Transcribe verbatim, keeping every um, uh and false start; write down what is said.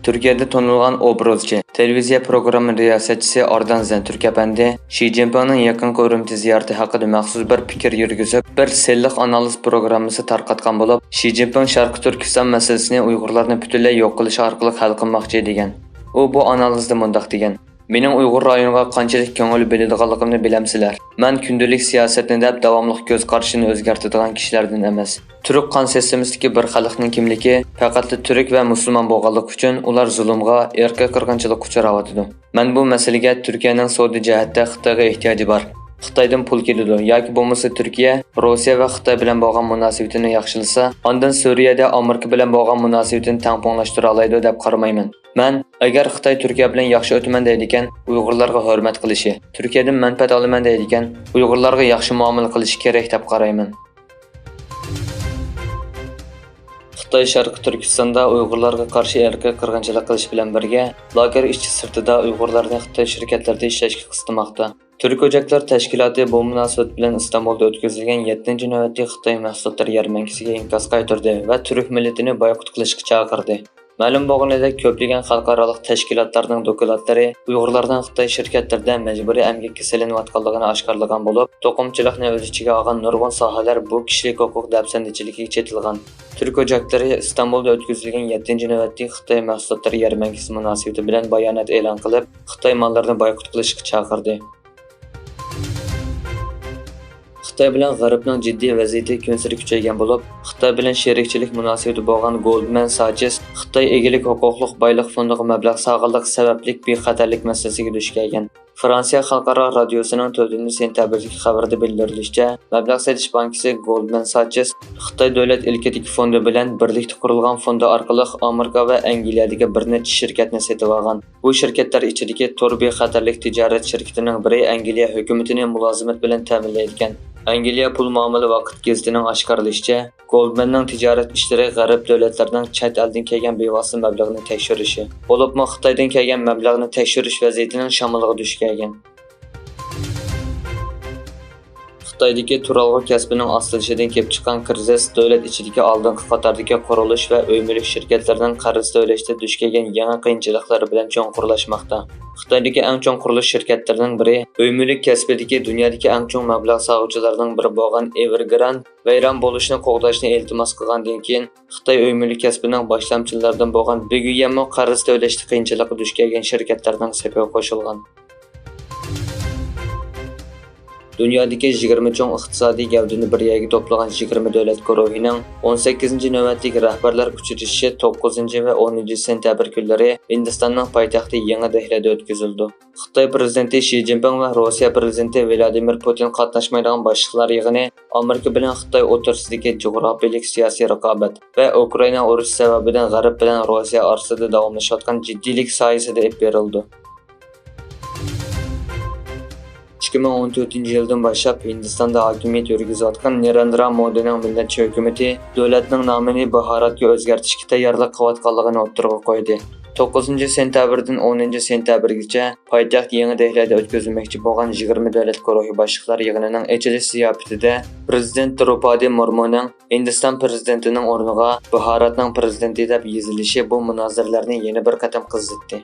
تۈركىيەدە تونۇلغان ئوبزورچى، تېلېۋىزىيە پروگرامما رىياسەتچىسى ئاردان زەنتۈرك ئەپەندى شى جىنپىڭنىڭ يېقىنقى ئۈرۈمچى زىيارىتى ھەققىدە مەخسۇس بىر پىكىر يۈرگۈزۈپ، بىر سىنلىق ئانالىز پروگراممىسى تارقاتقان بولۇپ، شى جىنپىڭ شەرقىي تۈركىستان مەسىلىسىنى ئۇيغۇرلارنى پۈتۈنلەي يوق قىلىش ئارقىلىق ھەل قىلماقچى دېگەن. ئۇ بۇ ئانالىزدا مۇنداق دېگەن: مېنىڭ ئۇيغۇر رايونىغا قانچىلىك كۆڭۈل بۆلىدىغانلىقىمنى بىلەمسىلەر؟ مەن كۈندىلىك سىياسەتنى دەپ داۋاملىق كۆز قارىشىنى ئۆزگەرتىدىغان كىشىلەردىن ئەمەس. تۈرك قان سىستېمىسىدىكى بىر خەلقنىڭ كىملىكى پەقەتلا تۈرك ۋە مۇسۇلمان بولغانلىقى ئۈچۈن ئۇلار زۇلۇمغا، ئىرقىي قىرغىنچىلىققا ئۇچراۋاتىدۇ. مەن بۇ مەسىلىگە تۈركىيەنىڭ سودا جەھەتتە خىتايغا ئېھتىياجى بار، خىتايدىن پۇل كېلىدۇ ياكى بولمىسا تۈركىيە روسىيە ۋە خىتاي بىلەن بولغان مۇناسىۋىتىنى ياخشىلىسا، ئاندىن سۈرىيەدە ئامېرىكا بىلەن بولغان مۇناسىۋىتىنى تەڭپۇڭلاشتۇرالايدۇ دەپ قارىمايمەن. مەن، ئەگەر خىتاي تۈركىيە بىلەن ياخشى ئۆتىمەن دەيدىكەن، ئۇيغۇرلارغا ھۆرمەت قىلىشى، تۈركىيەدىن مەنپەئەت ئالىمەن دەيدىكەن، ئۇيغۇرلارغا ياخشى مۇئامىلە قىلىشى كېرەك دەپ قارايمەن. خىتاي شەرقىي تۈركىستاندا ئۇيغۇرلارغا قارشى ئىرقىي قىرغىنچىلىق قىلىش بىلەن بىرگە، لاگېر ئىچى سىرتىدا ئۇيغۇرلارنى خىتاي شىركەتلىرىدە ئىشلەشكە قىستىماقتا. تۈرك ئوچاكلار تەشكىلاتى بۇ مۇناسىۋەت بىلەن ئىستانبۇلدا ئۆتكۈزۈلگەن يەتتىنچى نۆۋەتلىك خىتاي مەھسۇلاتلىرى يەرمەنكىسىگە ئىنكاس قايتۇردى ۋە تۈرك مىللىتىنى بايقۇت قىلىشقا چاقىردى. مەلۇم بولغىنىدەك، كۆپلىگەن خەلقئارالىق تەشكىلاتلارنىڭ دوكلاتلىرى ئۇيغۇرلارنىڭ خىتاي شىركەتلىرىدە مەجبۇرىي ئەمگەككە سېلىنىۋاتقانلىقىنى ئاشكارىلىغان بولۇپ، توقۇمىچىلىقنى ئۆز ئىچىگە ئالغان نۇرغۇن ساھەلەر بۇ كىشىلىك ھوقۇق دەپسەندىچىلىكىگە چېتىلغان. تۈرك ئوچاكلىرى ئىستانبۇلدا ئۆتكۈزۈلگەن يەتتىنچى نۆۋەتلىك خىتاي مەھسۇلاتلىرى يەرمەنكىسى مۇناسىۋىتى بىلەن بايانات ئېلان قىلىپ، خىتاي ماللىرىنى بايقۇت قىلىشقا چاقىردى. خىتاي بىلەن غەربنىڭ جىددىي ۋەزىيىتى كۈنسېرى كۈچەيگەن بولۇپ، خىتاي بىلەن شېرىكچىلىك مۇناسىۋىتى بولغان گولدمان ساچېس خىتاي ئىگىلىك ھوقۇقلۇق بايلىق فوندىغا مەبلەغ سالغانلىقى سەۋەبلىك بىخەتەرلىك مەسىلىسىگە دۇچ كەلگەن. فرانسىيە خەلقئارا رادىيوسىنىڭ تۆتىنچى سېنتەبىردىكى خەۋىرىدە بىلدۈرۈلۈشىچە، مەبلەغ سېلىش بانكىسى گولدمان ساچېس خىتاي دۆلەت ئىلكىدىكى فوندى بىلەن بىرلىكتە قۇرۇلغان فوندى ئارقىلىق ئامېرىكا ۋە ئەنگلىيەدىكى بىر نەچچە شىركەتنى سېتىۋالغان. بۇ شىركەتلەر ئىچىدىكى تور بىخەتەرلىك تىجارەت شىركىتىنىڭ بىرى ئەنگلىيە ھۆكۈمىتىنى مۇلازىمەت بىلەن تەمىنلەيدىكەن. ئەنگلىيە پۇل مۇئامىلە ۋاقىت گېزىتىنىڭ ئاشكارىلىشىچە، گولدمەننىڭ تىجارەت ئىشلىرى غەرب دۆلەتلىرىنىڭ چەت ئەلدىن كەلگەن بىۋاسىتە مەبلىغىنى تەكشۈرۈشى، بولۇپمۇ خىتايدىن كەلگەن مەبلەغنى تەكشۈرۈش ۋەزىيىتىنىڭ شامىلىغا دۇچ كەلگەن. خىتايدىكى تۇرالغۇ كەسپىنىڭ ئاستىلىشىدىن كېلىپ چىققان كىرىزىس دۆلەت ئىچىدىكى ئالدىنقى قاتاردىكى قۇرۇلۇش ۋە ئۆي مۈلۈك شىركەتلىرىنىڭ قەرز تۆلەشتە دۇچ كەلگەن يېڭى قىيىنچىلىقلىرى بىلەن چوڭقۇرلاشماقتا. خىتايدىكى ئەڭ چوڭ قۇرۇلۇش شىركەتلىرىنىڭ بىرى، ئۆي مۈلۈك كەسپىدىكى دۇنيادىكى ئەڭ چوڭ مەبلەغ سالغۇچىلارنىڭ بىرى بولغان ئېۋېرگرانت ۋەيران بولۇشنى قوغداشنى ئىلتىماس قىلغاندىن كېيىن، خىتاي ئۆي مۈلۈك كەسپىنىڭ باشلامچىلىرىدىن بولغان بېگۈيەنمۇ قەرز تۆلەشتە قىيىنچىلىققا دۇچ كەلگەن شىركەتلەرنىڭ سېپىگە قوشۇلغان. دۇنيادىكى يىگىرمە چوڭ ئىقتىسادىي گەۋدىنى بىر يەرگە توپلىغان يىگىرمە دۆلەت گۇرۇھىنىڭ ئون سەككىزىنچى نۆۋەتلىك رەھبەرلەر ئۇچرىشىشى توققۇزىنچى ۋە ئونىنچى سېنتەبىر كۈنلىرى ھىندىستاننىڭ پايتەختى يېڭى دېھلىدا ئۆتكۈزۈلىدۇ. خىتاي پىرېزىدېنتى شى جىنپىڭ ۋە روسىيە پىرېزىدېنتى ۋلادىمىر پۇتىن قاتناشمايدىغان باشلىقلار يىغىنى ئامېرىكا بىلەن خىتاي ئوتتۇرىسىدىكى جۇغراپىيىلىك سىياسىي رىقابەت ۋە ئۇكرائىنا ئۇرۇشى سەۋەبىدىن غەرب بىلەن روسىيە ئارىسىدا داۋاملىشىۋاتقان جىددىيلىك سايىسىدا ئېلىپ بېرىلىدۇ. ئىككى مىڭ ئون تۆتىنچى يىلدىن باشلاپ ھىندىستاندا ھاكىمىيەت يۈرگۈزۈۋاتقان نېرېندرا مودىنىڭ مىللەتچى ھۆكۈمىتى دۆلەتنىڭ نامىنى باھاراتقا ئۆزگەرتىشكە تەييارلىق قىلىۋاتقانلىقىنى ئوتتۇرىغا قويدى. توققۇزىنچى سېنتەبىردىن ئونىنچى سېنتەبىرگىچە پايتەخت يېڭى دېھلىدا ئۆتكۈزۈلمەكچى بولغان يىگىرمە دۆلەت گۇرۇھى باشلىقلار يىغىنىنىڭ ئېچىلىش زىياپىتىدە پىرېزىدېنت دروپادى مۇرمۇنىڭ ھىندىستان پىرېزىدېنتىنىڭ ئورنىغا باھاراتنىڭ پىرېزىدېنتى دەپ يېزىلىشى بۇ مۇنازىرىلەرنى يەنە بىر قېتىم قىزىتتى.